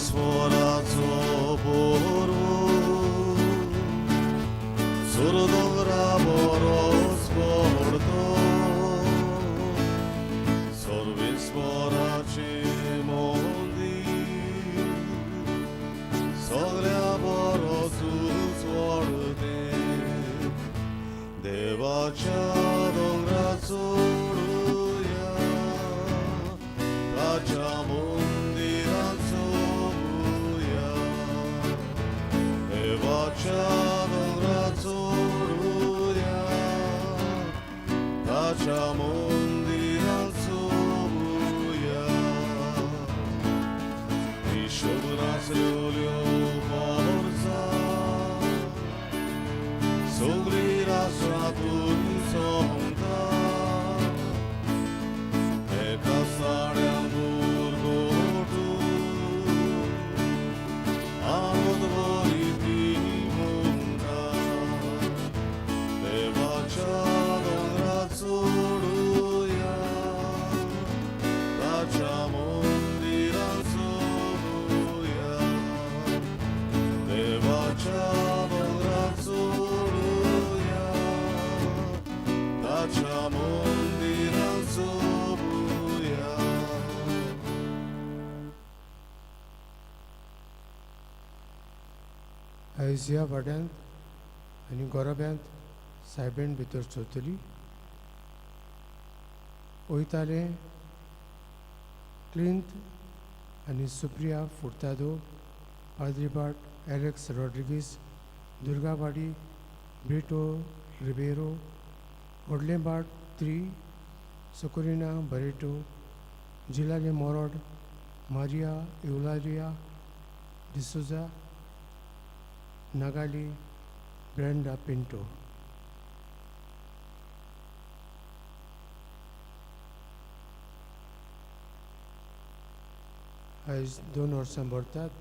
सर्वेस्वराचो बोरू सुरदोंगरा बरोच पडतो सर्वेस्वराचे मंदीर सगळ्या बरोच वडते देवाच्या दोंगरा चडुया ताच्या मंदिरात सोबुया देवाच्या दोंगरा चडुया ताच्या मंदिरात सोबुया हिशोब नासल्यो वर्सां सगळी राष्ट्रां तुमी सोंपता एका साड्या मुरगोटू आनंद बरी ती म्हणटा देवाच्या दोंगरा चडुया ताच्या मंदिरात सोबुया देवाच्या दोंगरा चडुया ताच्या मंदिरात सोबुया. आयज ह्या वाड्यांत आनी गोरोब्यांत सायबीण भितर सरतली. वयताले क्लिंत आनी सुप्रिया फुर्तादो, पाद्रीबाट एलेक्स रॉड्रिगीस, दुर्गावाडी ब्रिटो रिबेरो, व्हडलेबाट 3, सुकुरिना बरेटो, जिलाले मोरोड, मारिया इवलारिया डिसोजा, नागाली ब्रेंडा पिंटो. आयज 2 वर्सां भरतात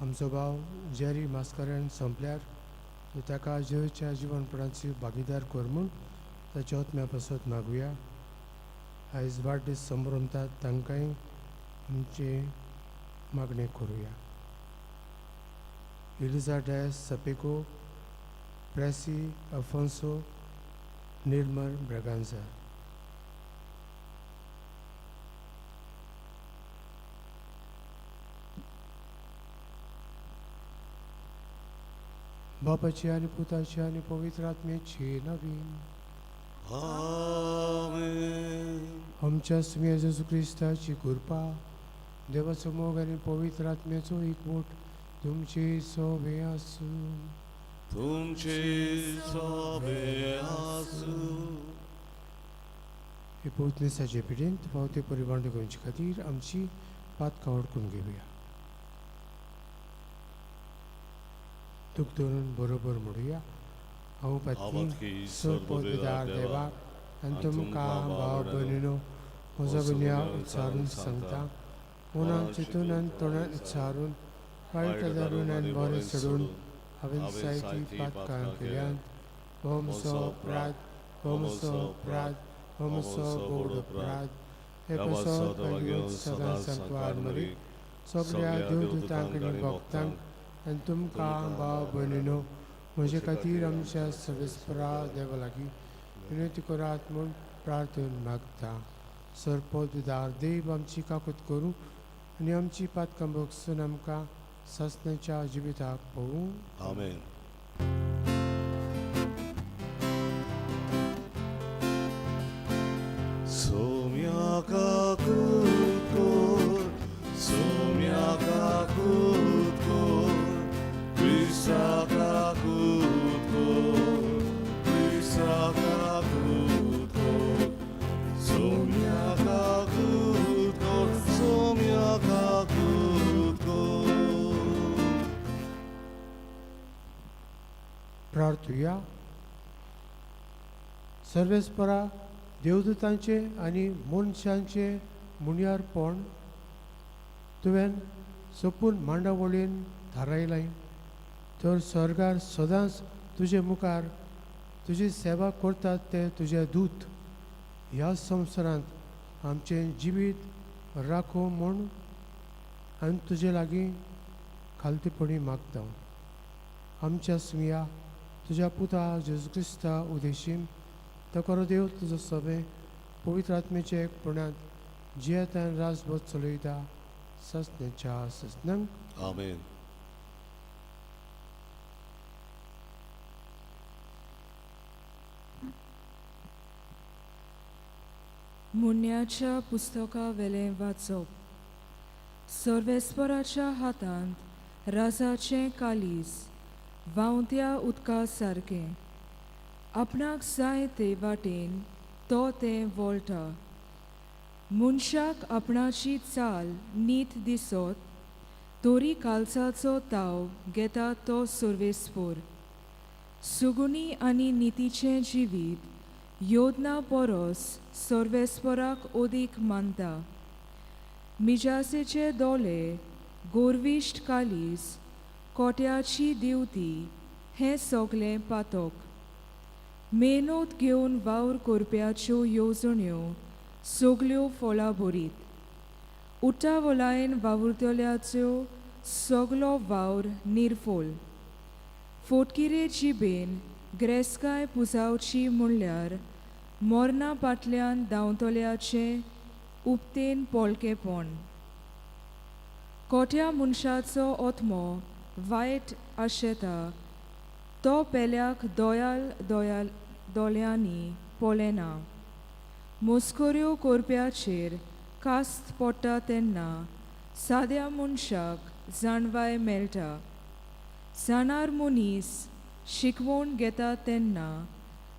आमचो भाव जेरी मास्करेन सोंपल्यार तो ताका जेवच्या जिवनपणाची भागीदार कर म्हूण ताच्या आत्म्या पासत मागुया. आयज वाडदीस संभ्रमतात तांकांय आमची मागणी करुया. इलिजा डायस सपेको, प्रेसी अफोन्सो, निर्मल ब्रगांजा. बापाची आनी पुताची आनी पवित्र आत्म्याची नवीन. आमेन. आमच्या सुम्या जेजू क्रिस्ताची कृपा, देवाचो मोग आनी पवित्र आत्म्याचो एकवट तुमची सोबे आसूं. तुमची सोबे आसूं. हे पवित्र मिसाचे पिडेंत फावते परिबांड घेवचे खातीर आमची पातकां वडकून घेवया. दुख धरून बरोबर म्हणुया. हांव पातकी सर्वोददार देवाक आनी तुमकां भाव भयणीनो म्हजो गुन्यांव उच्चारून सांगता. मनान चिंतून आनी तोंडान उच्चारून, वायट धरून आनी बरें सोडून हांवें जायतीं पातकां केल्यांत. हो म्हजो अपराध, हो म्हजो अपराध, हो म्हजो व्हड अपराध. हे पासत मागीर सदां सांकवार मरी सगळ्या देवदूतांक आनी भक्तांक आनी तुमकां भाव भयणीनो म्हजे खातीर आमच्या सर्वेस्परा देवा लागीं विनंती करात म्हूण प्रार्थन मागता. सरपोतदार देव आमची काकूत करूं आनी आमची पातकां भोगसून आमकां सासणाच्या जिविताक पळोवं. आमेन. सोम्या काकूत कर, सोम्या काकूत कर, क्रिस्ता काकूत कर, क्रिस्ता काकूत कर, सोम्या काकूत कर, सोम्या काकूत कर. प्रार्थुया. सर्वेस्परा देवदूतांचे आनी मनशांचे मुणयारपण तुवें सोपून मांडावळीन थारायलाय तर स्वर्गार सदांच तुजे मुखार तुजी सेवा करतात ते तुजे दूत ह्या संवसारांत आमचें जिवीत राखो म्हूण आनी तुजे लागीं खालतीपणी मागता. आमच्या सुया तुज्या पुता जेजू क्रिस्ता उदेशीन तकरो देव तुजो सगळें पवित्र आत्मेचे एकपणांत जियेतान राजभर चलयता ससनेच्या ससनांक. आमेन. मुन्याच्या पुस्तका वेलें वाचप. सर्वेस्पराच्या हातांत राजाचें कालीस व्हांवत्या उदका सारकें, आपणाक जाय ते वाटेन तो तें वळटा. मनशाक आपणाची चाल नीत दिसत तरी कालसाचो ताव घेता तो सर्वेस्पोर. सुगुणी आनी नितीचें जिवीत योजना परस सर्वेस्पराक अदीक मानता. मिजासेचे दोले गोरविश्ट कालीस कोट्याची दिवती हें सगलें पातक. मेहनत घेवन वावर करप्याच्यो येवजण्यो सगल्यो फळां भरीत. उठावलायन वावुरतल्याच्यो सगलो वावर निर्फोल. फोटकिरे जिबेन ग्रेसकाय पुजावची म्हणल्यार मोरना पाटल्यान धांवतल्याचें उपतेन पोलकेपण. कोट्या मनशाचो आत्मो वायट आशेता तो पेल्याक दोयाल दोयाल दोळ्यांनी पळयना. मस्कऱ्यो करप्याचेर कास्त पडटा तेन्ना साद्या मनशाक जाणवाय मेळटा. जाणार मनीस शिकवण घेता तेन्ना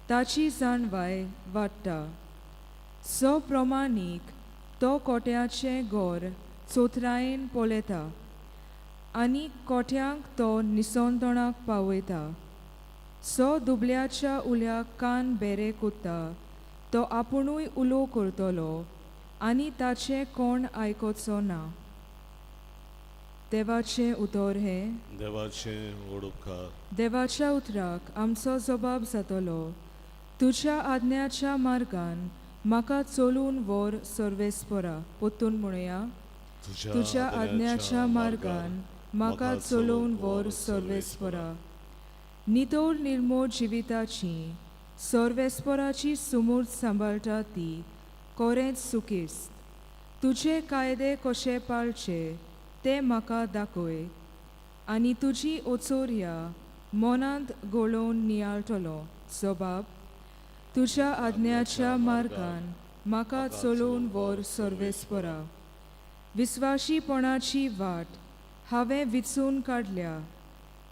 ताची जाणवाय वाडटा. सो प्रमाणीक तो कोट्याचें गोर चोतरायेन पळयता आनी कोट्यांक तो निसंतणाक पावयता. सो दुबल्याच्या उल्याक कान बेरे कोत्ता तो आपुणूय उलो करतलो आनी ताचें कोण आयकोचो ना. देवाचें उतर हें. देवाचें व्हड उपकार. देवाच्या उतराक आमचो जबाब जातलो. तुज्या आज्ञाच्या मार्गान म्हाका चलून व्हर सर्वेस्परा. परतून म्हणुया. तुज्या आज्ञाच्या मार्गान म्हाका चलोवन व्हर सर्वेस्परा. नितळ निर्मोळ जिविताची सर्वेस्पराची सुमूर्त सांबाळटा ती कोरेंच सुकेस्त. तुजे कायदे कशे पाळचे ते म्हाका दाखय आनी तुजी ओचोरया मनांत गोळोवन नियाळटलो. जबाब. तुज्या आज्ञाच्या मार्गान म्हाका चलोवन व्हर सर्वेस्परा. विस्वाशीपणाची वाट हांवें विचून काडल्या.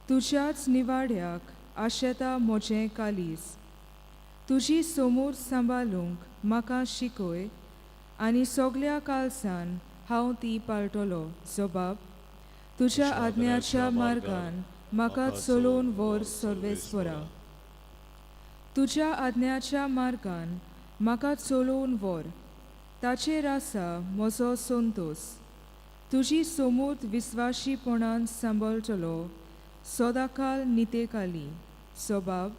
तुज्याच निवाड्याक आशेता म्हजें कालीस. तुजी समूर सांबाळूंक म्हाका शिकय आनी सगल्या कालसान हांव ती पाळटलो. जबाब. तुज्या आज्ञाच्या मार्गान म्हाका चलोवन व्हर सर्वेस्परा. तुज्या आज्ञाच्या मार्गान म्हाका चलोवन व्हर. ताचेर आसा म्हजो संतोस. तुजी समूर्त विस्वाशीपणान सांबाळटलो सदांकाल नितेकाली. जबाब.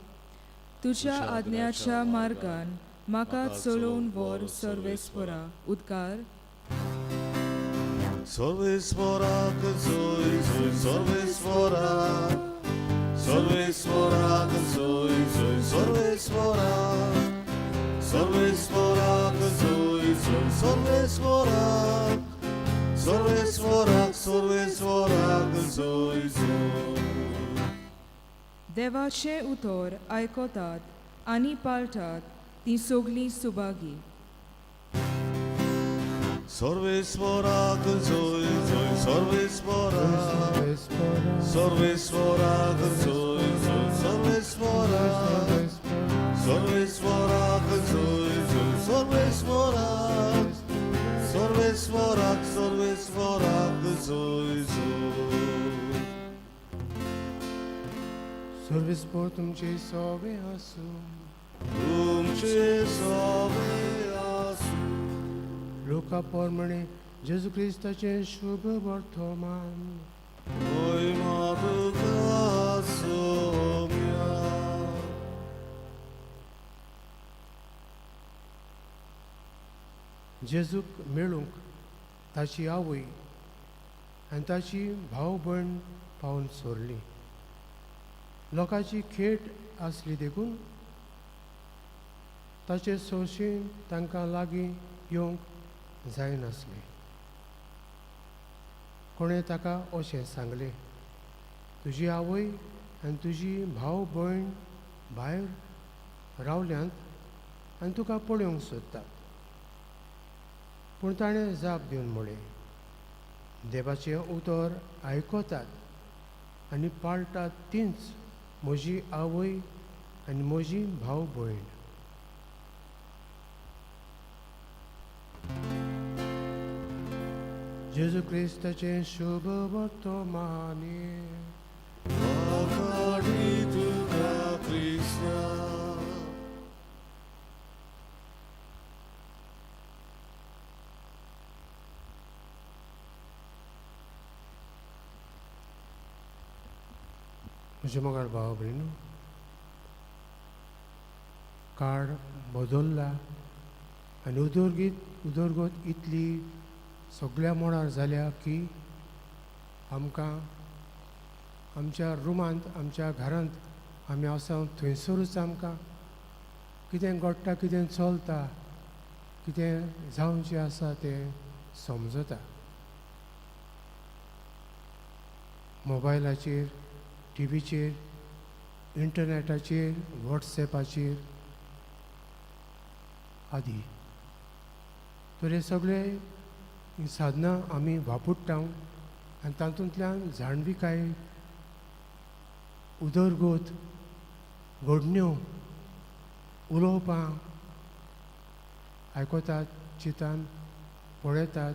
तुज्या आज्ञाच्या मार्गान म्हाका चलोवन व्हर सर्वेस्परा. उद्गार. सर्वेस्पराक जोय जोय सर्वेस्परा. सर्वेस्पराक जोय जोय सर्वेस्परा. सर्वेस्पराक जोय जोय सर्वेस्पराक. सर्वेस्पराक सर्वेस्पराक जोय जोय. देवाचें उतर आयकतात आनी पाळटात तीं सगलीं सुभागी. सर्वेस्पराक जोय जोय सर्वेस्परा. सर्वेस्पराक जोय जोय सर्वेस्परा. सर्वेस्पराक जोय जोय सर्वेस्पराक. सर्वेस्पराक सर्वेस्पराक जोय जोय. सर्वेस्पोर तुमचे सोवे आसूं. तुमचे सोवे आसूं. लुका प्रमाणे जेजू क्रिस्ताचें शुभ वर्तमान. महिमा तुका सोम्या. जेजूक मेळूंक ताची आवय आनी ताची भाव भयण पावून सोरली. लोकांची खेट आसली देखून ताचे सोंशीन तांकां लागीं येवंक जायनासलें. कोणें ताका अशें सांगलें, तुजी आवय आनी तुजी भाव भयण भायर रावल्यांत आनी तुका पळोवंक सोदतात. पूण ताणें जाप दिवन म्हळें, देवाचें उतर आयकतात आनी पाळटात तींच म्हजी आवय आनी म्हजी भाव भयण. जेजू क्रिस्ताचें शुभ वर्तमानी. वाखाणी तुका क्रिस्ता. म्हज्या मोगाळ भाव भयणीनो, काळ बदल्ला आनी उदरगत इतली सगळ्या मळार जाल्या की आमकां आमच्या रुमांत, आमच्या घरांत आमी आसा थंयसरूच आमकां कितें घडटा, कितें चलता, कितें जावचें आसा तें समजता. मोबायलाचेर, टिवीचेर, इंटरनॅटाचेर, वॉट्सॅपाचेर आदी तर हे सगळे साधनां आमी वापरता आनी तातूंतल्यान जाणविकाय, उदरगत, घडण्यो, उलोवपां आयकतात, चिंतान पळयतात,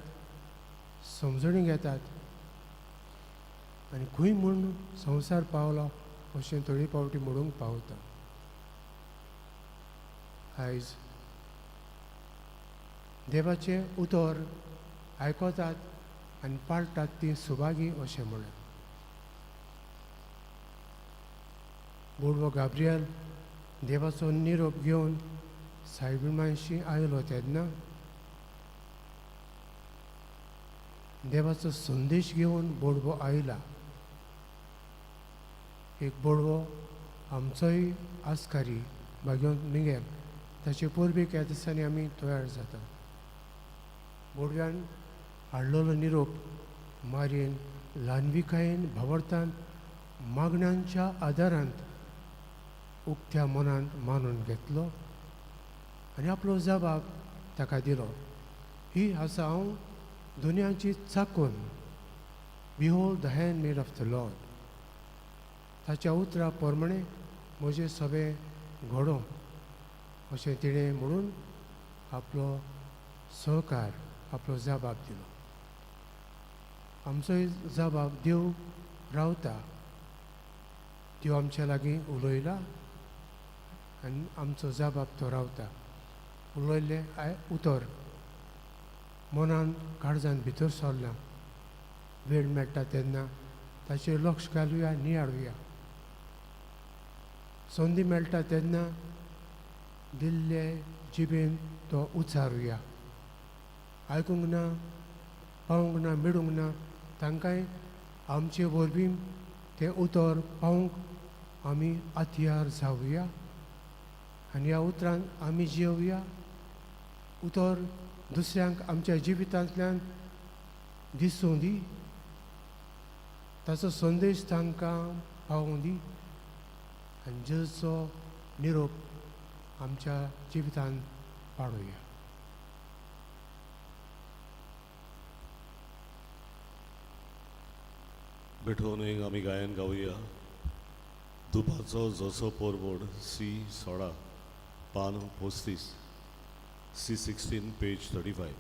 समजणी घेतात आनी खंय म्हूण संवसार पावलो अशें थोडे फावटी म्हणूंक पावता. आयज देवाचें उतर आयकतात आनी पाळटात तीं सुभागी अशें म्हणलें. बोडवो गाब्रियल देवाचो निरोप घेवन सायबीण आयलो तेन्ना देवाचो संदेश घेवन बोडवो आयला. एक बोडवो आमचोय आस्कारी भाग्योंत मिगेल ताचे परबेक ह्या दिसांनी आमी तयार जाता. बोडव्यान हाडलेलो निरोप मारयेन ल्हानविकायेन भावार्थान मागण्यांच्या आदारांत उक्त्या मनान मानून घेतलो आनी आपलो जबाब ताका दिलो. ही आसा हांव दुनियाची चाकून, behold the handmaid of the Lord. ताच्या उतरा प्रमाणे म्हजें सगळें घडोवं अशें तिणें म्हणून आपलो सहकार, आपलो जबाब दिलो. आमचोय जबाब देव रावता, देव आमच्या लागीं उलयला आनी आमचो जबाब तो रावता. उलयल्लें उतर मनान काळजान भितर सरलां, वेळ मेळटा तेन्ना ताचेर लक्ष घालुया, नियाळुया. संदी मेळटा तेन्ना दिल्ले जिबेन तो उचारुया. आयकूंक ना, पावूंक ना, मेळूंक ना तांकांय आमचे वरवीं तें उतर पावूंक आमी आतियार जावया आनी ह्या उतरान आमी जियोवया. उतर दुसऱ्यांक आमच्या जिवितांतल्यान दिसूं दी, ताचो संदेश तांकां पावूं दी आनी जेजूचो निरोप आमच्या जिवितांत पाडुया. बेठोवन एक आमी गायन गावया. दुपाचो जसो पोरबोड सी 16 पान 35, C 16 page 35.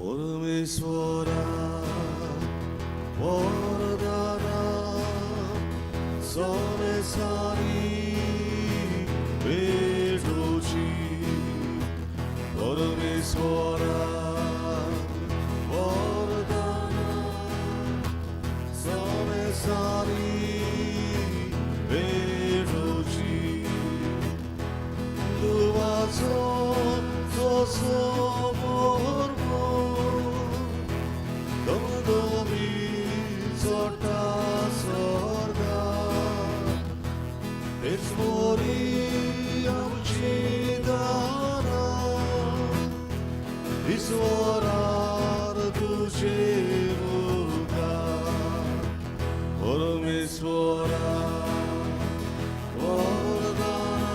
परमेश्वरा वरदाना समेसारी भेटोची, परमेश्वरा वरदाना समेसारी भेटोची, दुवाचो परमेश्वरा वरदाना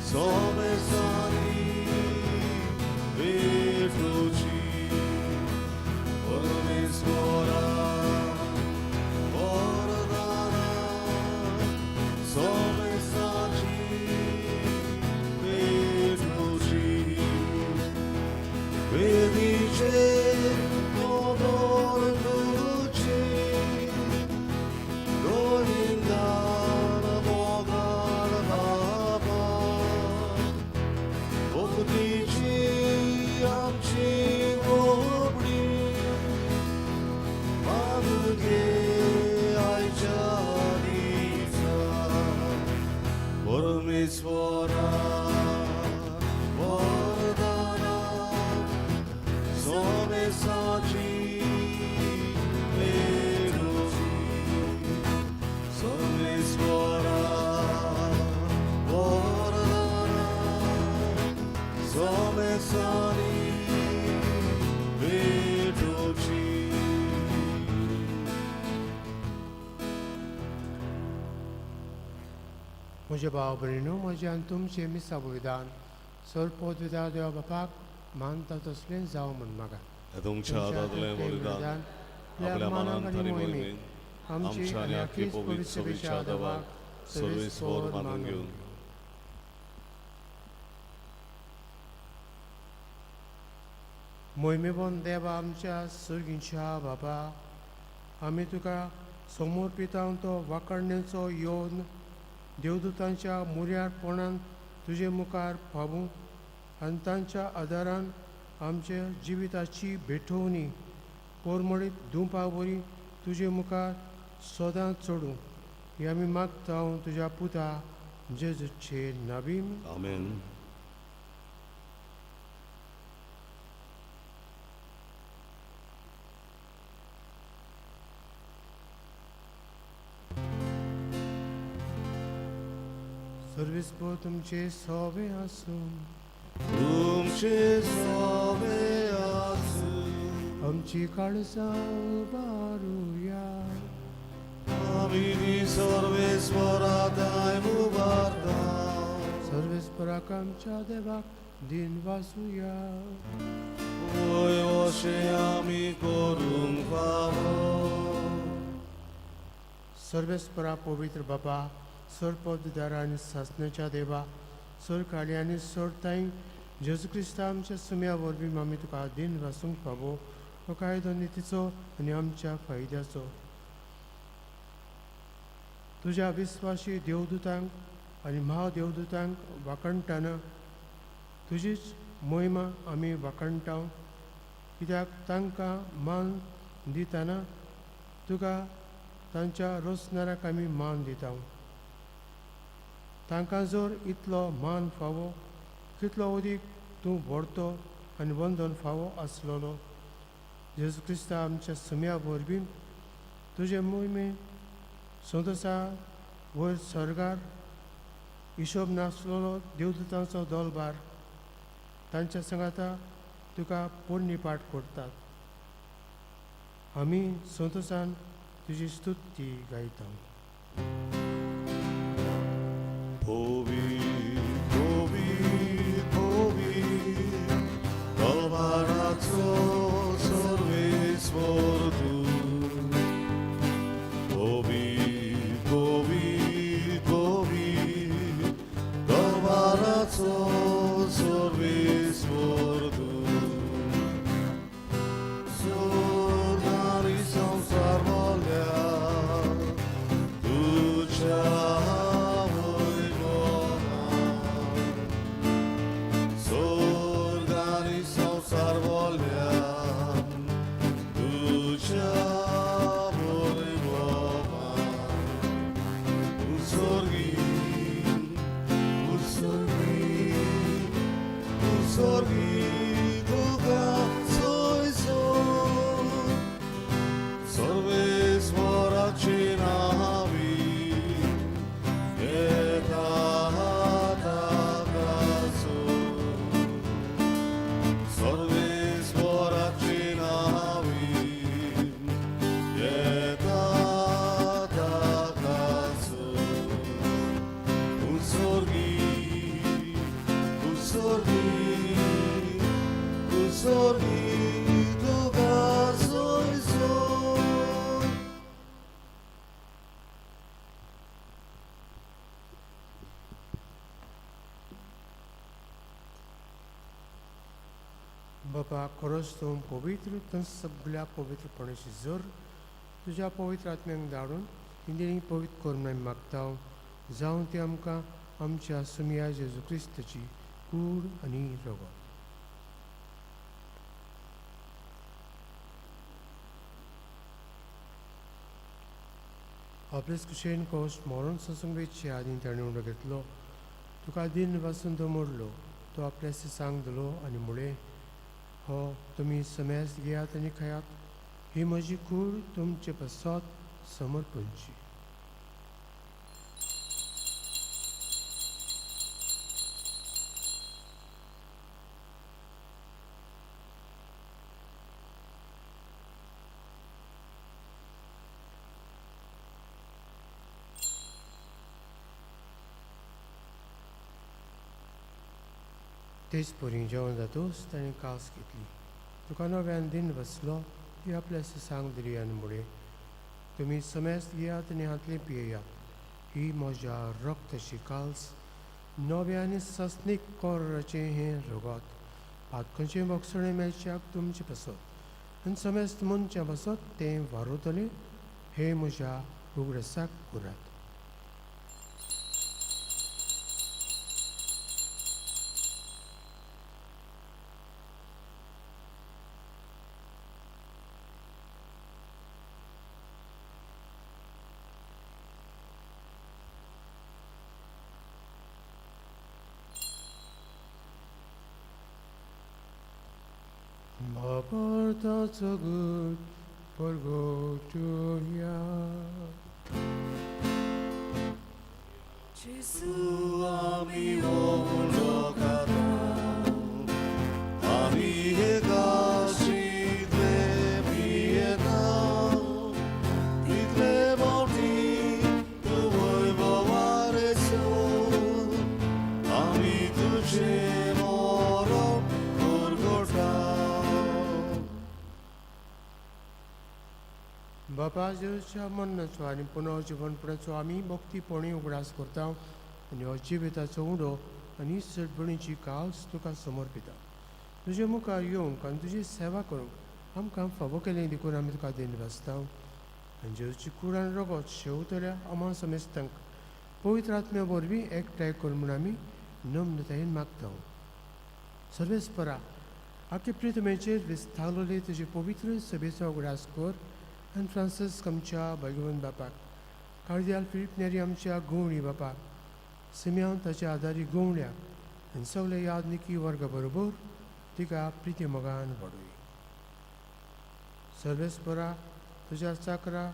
सोमेसानी भेटोची परमेश्वरा वरदाना सोमेसाची भेटोची वेदीचे मोदोर करूची गोविंदान मोगाळ बाबा भक्तीची आमची गोबडी मागून घे आयच्या दिसा परमेश्वरा वरदाना सोमेसाची भेटोची सोमेश्वरा वरदाना सोमेसानी भेटोची. म्हज्या भाव भयणीनो, म्हजें आनी तुमचें मिसा बलिदान सर्वपोतविदा देवा बापाक मानता तसलें जावं म्हण मागा. हे तुमच्या हातांतलें बलिदान आपल्या मानान आनी मोहिमेन आमच्या आनी आखी पवित्र सभेच्या देवाक सर्वेस्पर मानून घेवन. मोहिमेबन देवा, आमच्या सर्गींच्या बाबा, आमी तुका समर्पितां तो वाकणण्याचो येवन देवदूतांच्या मुर्यारपणान तुजे मुखार पावूं आनी तांच्या आदारान आमच्या जिविताची भेटवणी परमळीत धुवपा वरी तुजे मुखार सदां चडूं ही आमी मागता तुज्या पुता जेजूचे नाबीम. आमेन. सर्वेस्पर तुमचे सोबे आसूं. तुमचे सोबे आसूं. आमची काळजां उबारुया. आमी सर्वेस्परा थांय उबारता. सर्वेस्पराक आमच्या देवाक दिन वासुया. वय अशें आमी करूंक फावो. सर्वेस्परा पवित्र बाबा, सर पददार आनी सासण्याच्या देवा, सर काळी आनी सर ताई जेजू क्रिस्ता आमच्या सुम्या वरवीं आमी तुका दिन वासूंक फावो हो कायदो नितीचो आनी आमच्या फायद्याचो. तुज्या विस्वाशी देवदूतांक आनी म्हादेवदूतांक वाखणटाना तुजीच मोहिमा आमी वाखणटा, कित्याक तांकां मान दितना तुका तांच्या रोसणाराक आमी मान दिता. तांकां जर इतलो मान फावो, कितलो अदीक तूं व्हरतो आनी वंदन फावो आसलेलो. जेजू क्रिस्ता आमच्या सुम्या वरवीं तुजे मोहिमे संतोसा वयर सर्गार हिशोब नासलेलो देवदूतांचो दोलबार तांच्या सांगाता तुका पोरणी पाठ करतात. आमी संतोसान तुजी स्तुती गायता. Povi, povi, povi, दरबाराचो सर्वेस्पर तूं. कोवी, कोवी, कोवी, दरबाराचो सर्वेस्पर तूं. सोनारी संवसार मोल्या तुज्या वैभवान. बापा खरोच तूं पवित्र, तूं सगळ्या पवित्रपणाची जर तुज्या पवित्र आत्म्यांक धाडून इंदिरी पवित्र करून आमी मागता, जावं ती आमकां आमच्या सुमया जेजू क्रिस्ताची कूड आनी रगत. आपलेच कुशेन कोश मरण ससूंक वेचे आदीं ताणें उंडो घेतलो, तुका दिन पासून तो मोडलो, तो आपल्या सिसांक दिलो आनी म्हळें, हो तुमी समेस्त घेयात आनी खायात, ही म्हजी कूड तुमचे पासत समर्पणची. तेच परी जेवण जातूच ताणें कास घेतली, तुका नव्यान दिन बसलो, ती आपल्या सिसांक दिली आनी म्हळें, तुमी समेस्त घेयात आनी हांतलें पियेयात, ही म्हज्या रक्ताची काल्स, नव्या आनी सस्नीक कोराचें हें रगत, पातकांचें भोगसणें मेळच्याक तुमचें पासत आनी समेस्त मनशां पासत तें वारवतलें, हें म्हज्या उगडासाक करात. Mapartaca gut purgatoria. Gesù ami ovulokata, ami hegasitle pieta, title morti tuoi vovareso, ami tuce morom purgota. बापा जेजूच्या मरणाचो आनी पुनर्जिवनपणाचो आमी भक्तीपणी उगडास करता आनी हो जिविताचो उडो आनी सडबणीची काल्स तुका समर्पिता. तुजे मुखार येवंक आनी तुजी सेवा करूंक आमकां फावो केलें देखून आमी तुका देन भासता आनी जेजूची कूड आनी रगत शेवतल्या आमा समेस्तांक पवित्र आत्म्या वरवीं एकठांय कर म्हूण आमी नम्रतायेन मागता. सर्वेस्परा आख्खे प्रितमेचेर विस्तारलेले तुजे पवित्र सभेचो उगडास कर आनी फ्रांसीस आमच्या भगवंत बापाक, कार्दियाल फिलीप नेरी आमच्या गोवणी बापाक, सिम्यान ताच्या आदारी गोवण्याक आनी सगळे यादनिकी वर्गा बरोबर तिका प्रिती मोगान वाडोय. सर्वेस्परा तुज्या चाकरा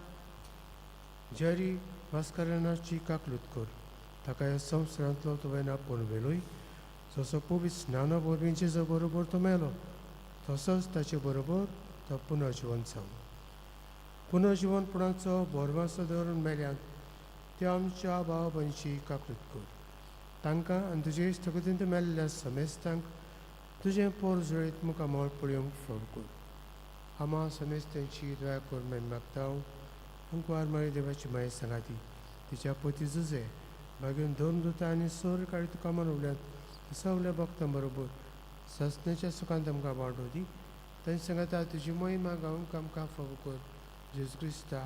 जेरी भास्करनाची काकलूत कर, ताका ह्या संवसारांतलो तुवें आपोवन व्हेलोय, जसो पवित्र स्नाना वरवीं जेजू बरोबर तो मेलो तसोच ताचे बरोबर तो पुनर्जिवन जावं. पुनर्जिवनपणाचो भरवासो धरून मेल्यात त्या आमच्या भाव भयणीची काकूत कर, तांकां आनी तुजे स्थगतींत मेल्ल्या समेस्तांक तुजें पोर जुळयत मुखामळ पळोवंक फाव कर. आमा समेस्तांची दया कर म्हण मागता. अंकवार मारी देवाची माय सांगाती तिच्या पती जुजे मागीर दोन दुता आनी सोर काळी तुका मनवल्यात सगल्या भक्तां बरोबर ससनेच्या सुखांत आमकां वाडो दी. तांचे सांगाता तुजी महिमा गावंक आमकां फाव कर, जेजू क्रिस्ता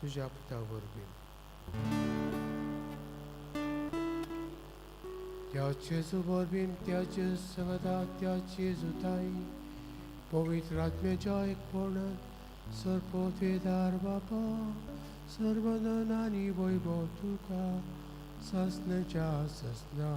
तुज्या पुता वरवीं. त्या जेजू वरवीं, त्या जेजू सांगाता, त्या जेजू ताई पवित्र आत्म्याच्या एकपणान सर्वोत्वेदार बापा सर्वधन आनी वैभव तुका ससनेच्या ससना.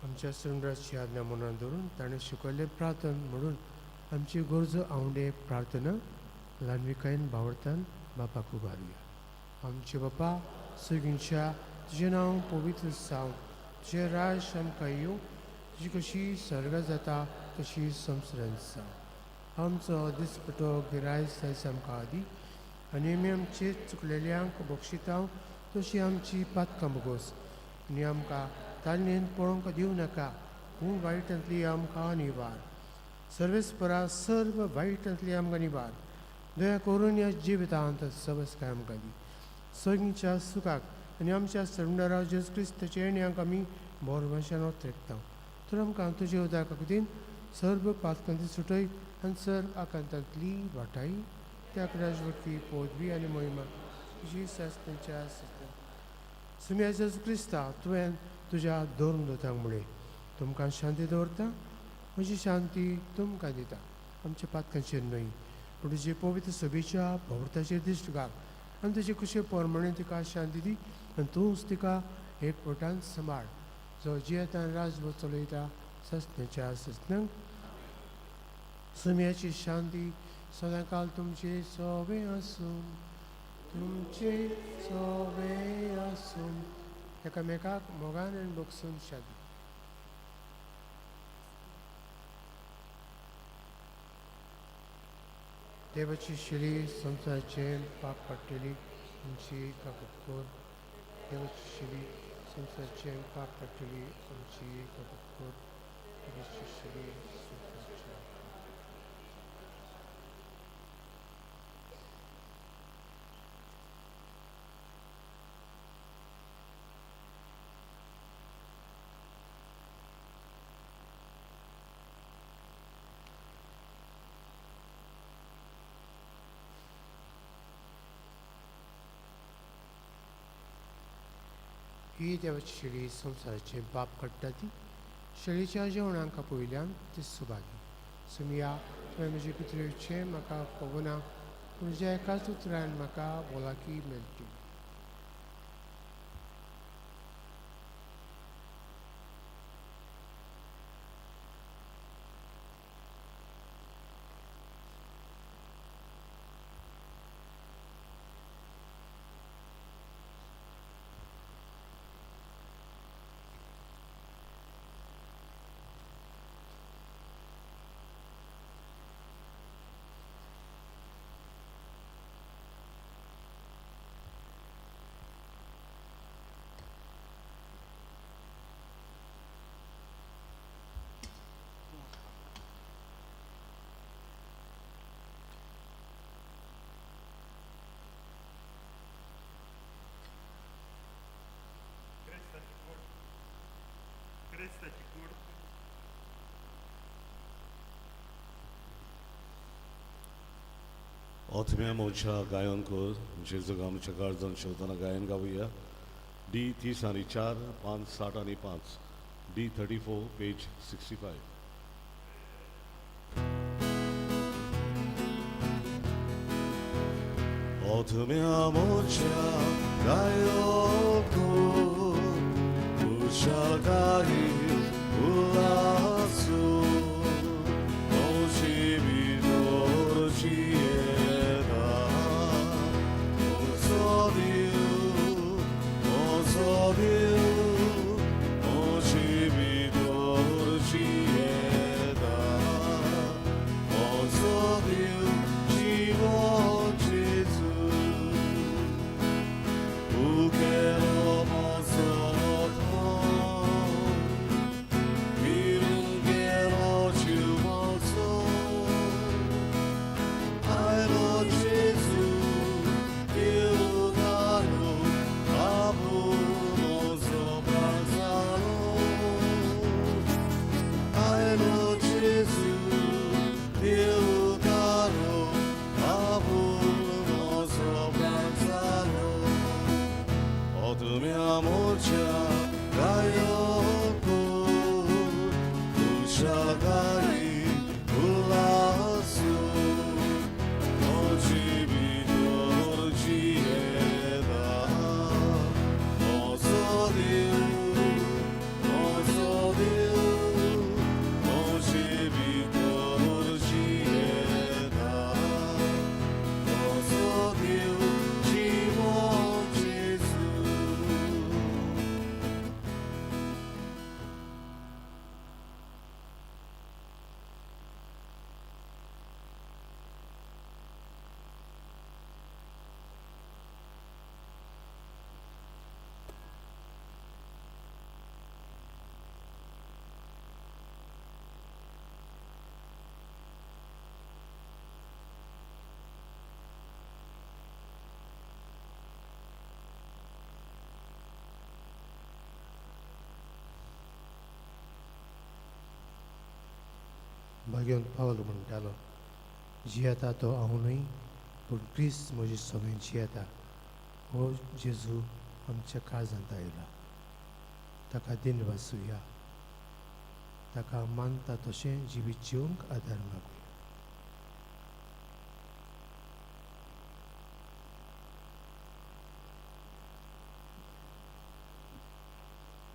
आमच्या सुंदराची आज्ञा मनात धरून ताणें शिकयल्लें प्रार्थना म्हणून आमची गरजो आवडे प्रार्थना ल्हानविकायेन भावर्थान बापाक उबारुया. आमचे बापा सगळींच्या तुजें नांव पवित्र जावं, तुजें राज आमकां येवं, तुजी कशी सर्ग जाता तशी संवसारांत जावं. आमचो दिसपटो गिरायस आयज आमकां आदी आनी आमी आमचे चुकलेल्यांक बक्षिता तशी आमची पातकां भोगोस आनी आमकां तालनेन पळोवंक दिवं नाका, पूण वायटांतली आमकां निवार. सर्वेस्परा सर्व वायटांतली आमकां निवार. दया करून ह्या जिवितांत सवस्काय आमकां दी. सगळ्यांच्या सुखाक आनी आमच्या सरणारा जेजू क्रिस्ताचे येण्याक आमी बोरवाशान ओत्रेकता. तर आमकां तुजे उदका खातीर सर्व पातकांची सुटय आनी सर्व आकांतांतली वाटाय. त्या राजवटकी पदवी आनी महिमा तुजी सस्तेच्या सत्या. सुम्या जेजू क्रिस्ता, तुवें तुज्या धर्म दोतांक म्हळें, तुमकां शांती दवरता, म्हजी शांती तुमकां दिता. आमच्या पातकांचेर न्हय पूण तुजे पवित्र सभेच्या भवर्थाचेर दिश्ट घाल आनी तुजे कुशे प्रमाणे तिका शांती दी आनी तूंच तिका एक पोटान सांबाळ, जो जियेतान राजवट चलयता सस्तेच्या सस्त्यांक. सुम्याची शांती सदांकाल तुमचे सोबे आसूं, तुमचे सोबे आसूं. एकामेकाक मोगान आनी बगसून शांती. देवाची शिरी संवसाराचेर पाप पडटली आमची काकूत कर. देवाची शिरी संवसाराचेर पाप पडटली आमची काकूत कर. देवाची शिरी संवसाराचेर. ही देवाची शेळी संवसाराचें पाप काडटा ती शेळीच्या जेवणाक पयल्यान ती सुभागी. सुमिया, तुवें म्हजे भितर येवचें म्हाका पवना, पूण ज्या एकाच उतरान म्हाका भलायकी मेळटली. आत्म्या मोच्या गायन कर जेजूक आमच्या काळजान शेवतना गायन गावया. डी 30 आनी 4, 5 60 आनी 5, डी 34 पेज 65. आत्म्या मोच्या गायन कर कुशलकाही उल्हासू मोशी बिदोरची भाग्यवंत पावल म्हणटालो, जियेता तो हांव न्हय पूण क्रिस्त म्हजे सगळें जियेता. हो जेजू आमच्या काळजांत आयला, ताका दिनवासुया, ताका मानता तशें जिवीत जिवंक आदार मागुया.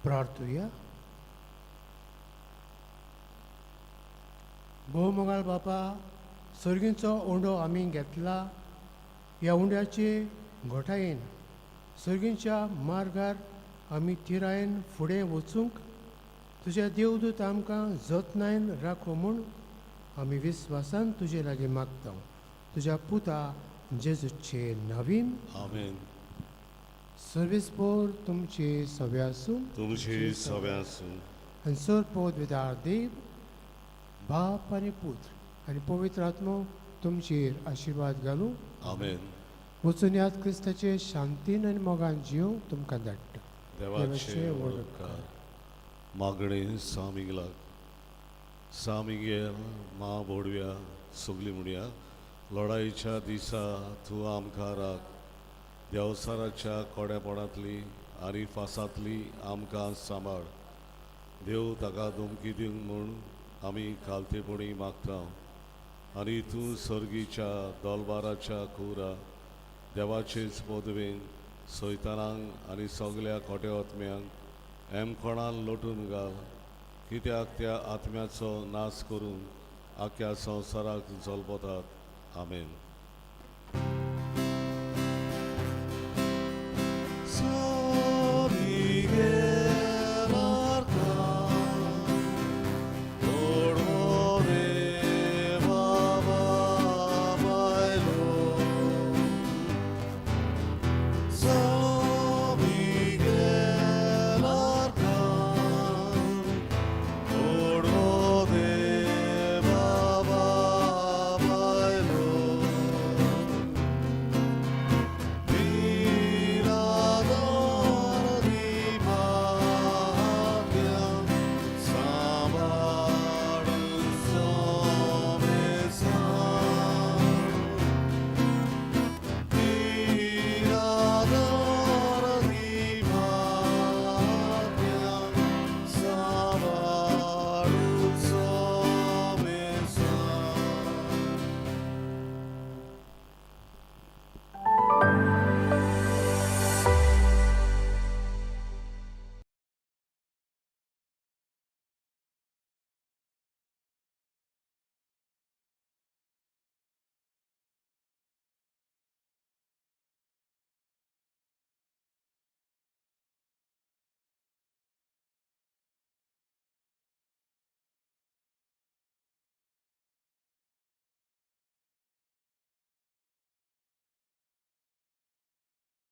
प्रार्थुया. भोवमोगाळ बापा, सर्गींचो उंडो आमी घेतला. ह्या उंड्याचे घोटायेन सर्गींच्या मार्गार आमी थिरायेन फुडें वचूंक तुज्या देवदूत आमकां जतनायन राखो म्हूण आमी विस्वासान तुजे लागीं मागता, तुज्या पुता जेजूचे नवीन. आमेन. सर्वीस पोर तुमचे सगळे आसूं. तुमची सगळ्यां आसूं. आनी सर पवित्र देव बाप आनी पूत आनी पवित्र आत्मो तुमचेर आशिर्वाद घालूं. आमेन. वचून याद क्रिस्ताचे शांतीन आनी मोगान जीव तुमकां धाडटा. देवाचे व्हड उपकार. मागणें सामिगलाक सामिगेल मा बोडव्या सगलीं म्हणया. लडाईच्या दिसा तूं आमकां राख, देवसाराच्या कोड्यापणांतली आनी फासांतली आमकां सांबाळ. देव ताका धमकी दिवंक म्हूण आमी खालतेपणी मागता आनी तूं सर्गीच्या दोलबाराच्या कुरा देवाचेच पदवेन सैतानांक आनी सगल्या खोट्या आत्म्यांक एमकोणान लोटून घाल, कित्याक त्या आत्म्याचो नाश करून आख्या संवसाराक जल्पतात. आमेन.